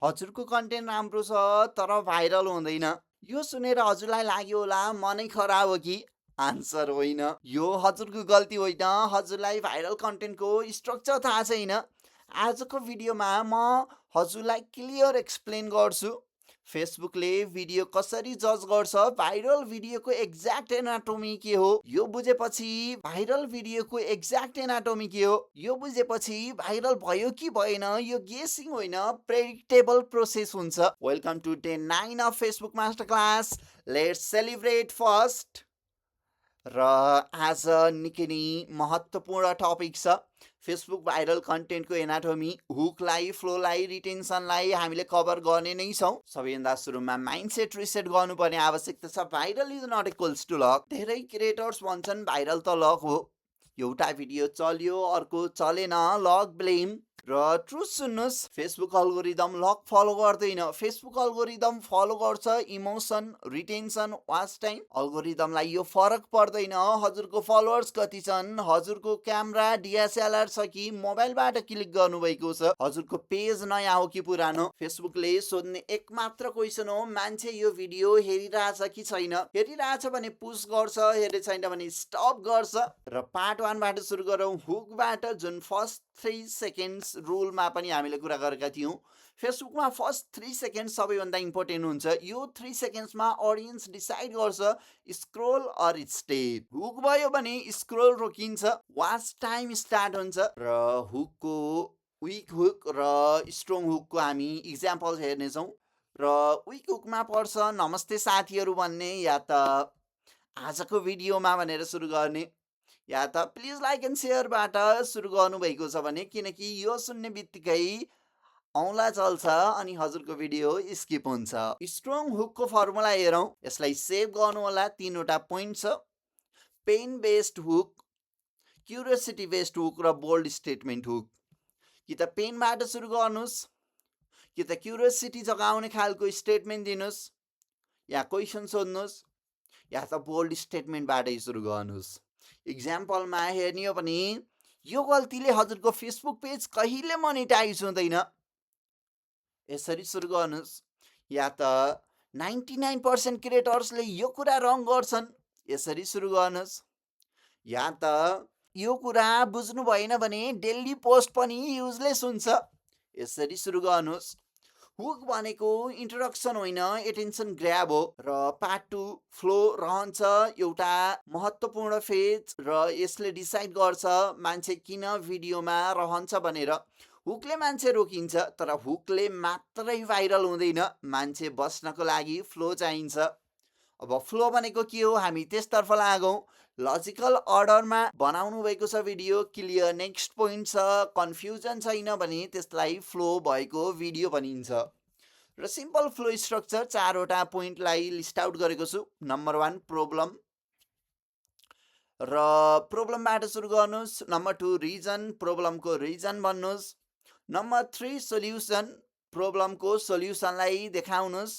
हजुरको कन्टेन्ट राम्रो छ तर भाइरल हुँदैन। यो सुनेर हजुरलाई लाग्यो होला मनै खराब हो कि? आन्सर होइन। यो हजुरको गल्ती होइन, हजुरलाई भाइरल कन्टेन्टको स्ट्रक्चर थाहा छैन। आजको भिडियोमा म हजुरलाई क्लियर एक्सप्लेन गर्छु। फेसबुकले भिडियो कसरी जज गर्छ, भाइरल भिडियोको एक्ज्याक्ट एनाटोमी के हो, यो बुझेपछि भाइरल भिडियोको एक्ज्याक्ट एनाटोमी के हो, यो बुझेपछि भाइरल भयो कि भएन यो गेसिङ होइन, प्रेडिक्टेबल प्रोसेस हुन्छ। Welcome to day 9 of Facebook master class. Let's celebrate first. र आज निकै नै महत्त्वपूर्ण टपिक छ। फेसबुक भाइरल कन्टेन्टको एनाटोमी, हुकलाई, फ्लोलाई, रिटेन्सनलाई हामीले कभर गर्ने नै छौँ। सबैभन्दा सुरुमा माइन्डसेट रिसेट गर्नुपर्ने आवश्यकता छ। Viral is not equals to luck. धेरै क्रिएटर्स भन्छन् भाइरल त लक हो। एउटा भिडियो चल्यो, अर्को चलेन, लक ब्लेम। र ट्रुथ सुन्नुहोस्, फेसबुक अल्गोरिदम लक फलो गर्दैन। फेसबुक अल्गोरिदम फलो गर्छ इमोसन, रिटेन्सन, वाच टाइम। अल्गोरिदमलाई यो फरक पर्दैन हजुरको फलोअर्स कति छन्, हजुरको क्यामेरा डिएसएलआर छ कि मोबाइलबाट क्लिक गर्नुभएको छ, हजुरको पेज नयाँ हो कि पुरानो। फेसबुकले सोध्ने एक मात्र क्वेसन हो, मान्छे यो भिडियो हेरिरहेछ कि छैन। हेरिरहेछ भने पुश गर्छ, हेरे छैन भने स्टप गर्छ। र पार्ट 1 बाट सुरु गरौँ, हुकबाट। जुन फर्स्ट 3 सेकेन्ड्स रुलमा पनि हामीले कुरा गरेका थियौँ। फेसबुकमा फर्स्ट 3 सेकेन्ड्स सबैभन्दा इम्पोर्टेन्ट हुन्छ। यो 3 सेकेन्ड्समा अडियन्स डिसाइड गर्छ स्क्रोल अर स्टे। हुक भयो भने स्क्रोल रोकिन्छ, वाच टाइम स्टार्ट हुन्छ। र हुकको विक हुक र स्ट्रङ हुकको हामी इक्जाम्पल हेर्नेछौँ। र विक हुकमा पर्छ नमस्ते साथीहरू भन्ने, या त आजको भिडियोमा भनेर सुरु गर्ने, या त प्लिज लाइक एन्ड सेयरबाट सुरु गर्नुभएको छ भने, किनकि यो सुन्ने बित्तिकै औँला चल्छ अनि हजुरको भिडियो स्किप हुन्छ। स्ट्रङ हुकको फर्मुला हेरौँ, यसलाई सेभ गर्नु होला। 3 वटा पोइन्ट छ, pain based hook, curiosity based hook र बोल्ड स्टेटमेन्ट हुक। कि त पेनबाट सुरु गर्नुहोस्, कि त क्युरियोसिटी जगाउने खालको स्टेटमेन्ट दिनुहोस्, या क्वेसन सोध्नुहोस्, या त बोल्ड स्टेटमेन्टबाटै सुरु गर्नुहोस्। इक्जाम्पलमा हेर्ने हो भने, यो गल्तीले हजुरको फेसबुक पेज कहिले मोनेटाइज हुँदैन, यसरी सुरु गर्नुहोस्। या त 99% क्रिएटर्सले यो कुरा रङ गर्छन्, यसरी सुरु गर्नुहोस्। या त यो कुरा बुझ्नु भएन भने डेली पोस्ट पनि युजलेस हुन्छ, यसरी सुरु गर्नुहोस्। हुक भनेको इन्ट्रोडक्सन होइन, एटेन्सन ग्र्याब हो। र पार्ट 2 फ्लो रहन्छ एउटा महत्त्वपूर्ण फेज, र यसले डिसाइड गर्छ मान्छे किन भिडियोमा रहन्छ भनेर। हुकले मान्छे रोकिन्छ, तर हुकले मात्रै भाइरल हुँदैन, मान्छे बस्नको लागि फ्लो चाहिन्छ। अब फ्लो भनेको के हो, हामी त्यसतर्फ लागौँ। लजिकल अर्डरमा बनाउनु भएको छ भिडियो, क्लियर नेक्स्ट पोइन्ट छ, कन्फ्युजन छैन भने त्यसलाई फ्लो भएको भिडियो भनिन्छ। र सिम्पल फ्लो स्ट्रक्चर 4 वटा पोइन्टलाई लिस्ट आउट गरेको छु। नम्बर 1 प्रोब्लम, र प्रोब्लमबाट सुरु गर्नुहोस्। नम्बर 2 रिजन, प्रोब्लमको रिजन भन्नुहोस्। नम्बर 3 सोल्युसन, प्रोब्लमको सोल्युसनलाई देखाउनुहोस्।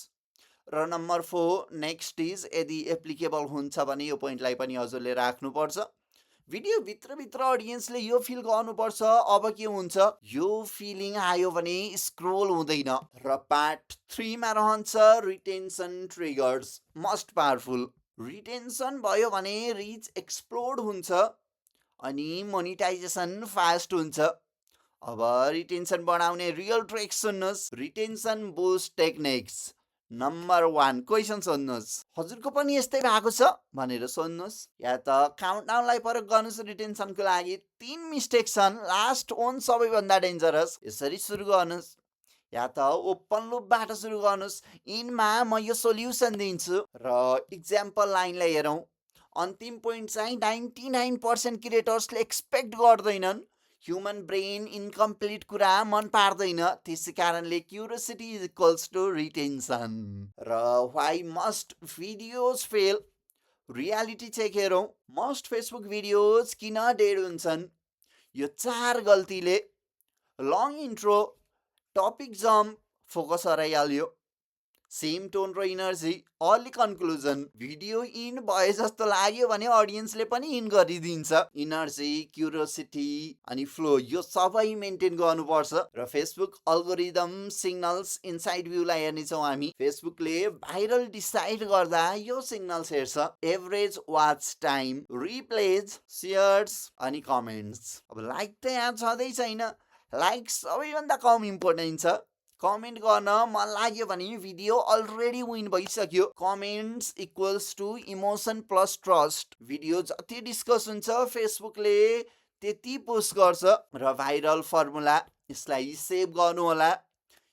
र नम्बर 4 नेक्स्ट इज, यदि एप्लिकेबल हुन्छ भने यो पोइन्टलाई पनि हजुरले राख्नुपर्छ। भिडियो भित्रभित्र अडियन्सले यो फिल गर्नुपर्छ अब के हुन्छ, यो फिलिङ आयो भने स्क्रोल हुँदैन। र पार्ट 3 मा रहन्छ retention triggers, must powerful. Retention भयो भने रिच एक्सप्लोड हुन्छ अनि मोनिटाइजेसन फास्ट हुन्छ। अब रिटेन्सन बढाउने रियल ट्रिक्स सुन्नुहोस्, retention boost techniques. Number 1 question सोध्नुहोस्, हजुरको पनि यस्तै भएको छ भनेर सोध्नुहोस्। या त काउन्टडाउनलाई प्रयोग गर्नुहोस् रिटेन्सनको लागि। 3 मिस्टेक छन्, लास्ट ओन सबैभन्दा डेन्जरस, यसरी सुरु गर्नुहोस्। या त ओपन लुपबाट सुरु गर्नुहोस्, इनमा म यो सोल्युसन दिन्छु। र इक्जाम्पल लाइनलाई हेरौँ। अन्तिम पोइन्ट चाहिँ 99% क्रिएटर्सले एक्सपेक्ट गर्दैनन्, ह्युमन ब्रेन इन्कम्प्लिट कुरा मन पार्दैन, त्यसै कारणले curiosity is equals to retention. र why most videos fail, reality check हेरौँ। मस्ट फेसबुक भिडियोज किन डेड हुन्छन्, यो 4 गल्तीले। Long intro, topic jump, focus हराइहाल्यो। सेम टोन र energy, early conclusion. Video in भए जस्तो लाग्यो भने अडियन्सले पनि इन गरिदिन्छ। इनर्जी, क्युरियोसिटी अनि फ्लो यो सबै मेन्टेन गर्नुपर्छ। र फेसबुक अल्गोरिदम सिग्नल्स इनसाइड भ्यूलाई हेर्नेछौँ हामी। फेसबुकले भाइरल डिसाइड गर्दा यो सिग्नल्स हेर्छ। एभरेज वाच टाइम, रिप्लेज, सेयर्स अनि कमेन्ट्स। अब लाइक त यहाँ छँदै छैन, लाइक सबैभन्दा कम इम्पोर्टेन्ट छ। कमेन्ट गर्न मन लाग्यो भने भिडियो अलरेडी विन भइसक्यो। Comments equals to emotion plus trust. Video जति डिस्कस हुन्छ फेसबुकले त्यति पोस्ट गर्छ। र भाइरल फर्मुला, यसलाई सेभ गर्नु होला।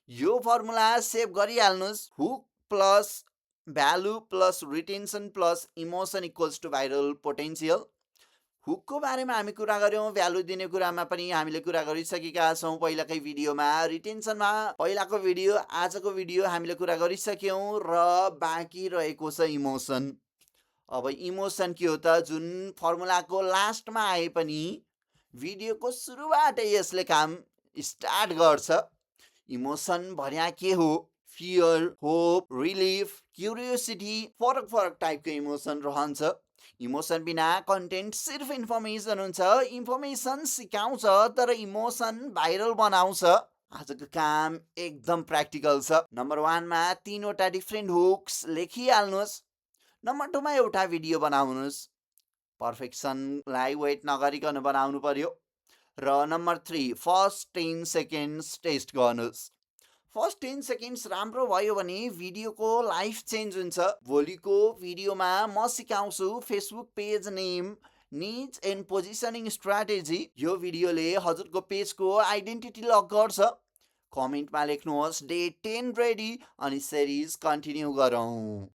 यो फर्मुला सेभ गरिहाल्नुहोस्। Hook plus value plus retention plus emotion equals to viral potential. हुकको बारेमा हामी कुरा गऱ्यौँ, भ्यालु दिने कुरामा पनि हामीले कुरा गरिसकेका छौँ पहिलाकै भिडियोमा। रिटेन्सनमा पहिलाको भिडियो, आजको भिडियो हामीले कुरा गरिसक्यौँ र बाँकी रहेको छ इमोसन। अब इमोसन के हो त? जुन फर्मुलाको लास्टमा आए पनि भिडियोको सुरुबाटै यसले काम स्टार्ट गर्छ। इमोसन भन्या के हो? फियर, होप, रिलिफ, क्युरियोसिटी, फरक फरक टाइपको इमोसन रहन्छ। इमोसन बिना कन्टेन्ट सिर्फ इन्फर्मेसन हुन्छ। इन्फर्मेसन सिकाउँछ तर इमोसन भाइरल बनाउँछ। आजको काम एकदम प्र्याक्टिकल छ। नम्बर 1 मा 3 वटा डिफ्रेन्ट हुक्स लेखिहाल्नुहोस्। नम्बर 2 मा एउटा भिडियो बनाउनुहोस्। पर्फेक्सनलाई वेट नगरिकन बनाउनु पर्यो। र नम्बर 3 फर्स्ट 10 सेकेन्ड्स टेस्ट गर्नुहोस्। फर्स्ट 10 सेकेन्ड्स राम्रो भयो भने भिडियोको लाइफ चेन्ज हुन्छ। भोलिको भिडियोमा म सिकाउँछु फेसबुक पेज नेम, निच एन्ड पोजिसनिङ स्ट्राटेजी। यो भिडियोले हजुरको पेजको आइडेन्टिटी लक गर्छ। कमेन्टमा लेख्नुहोस् डे 10 रेडी अनि सिरिज कन्टिन्यू गरौँ।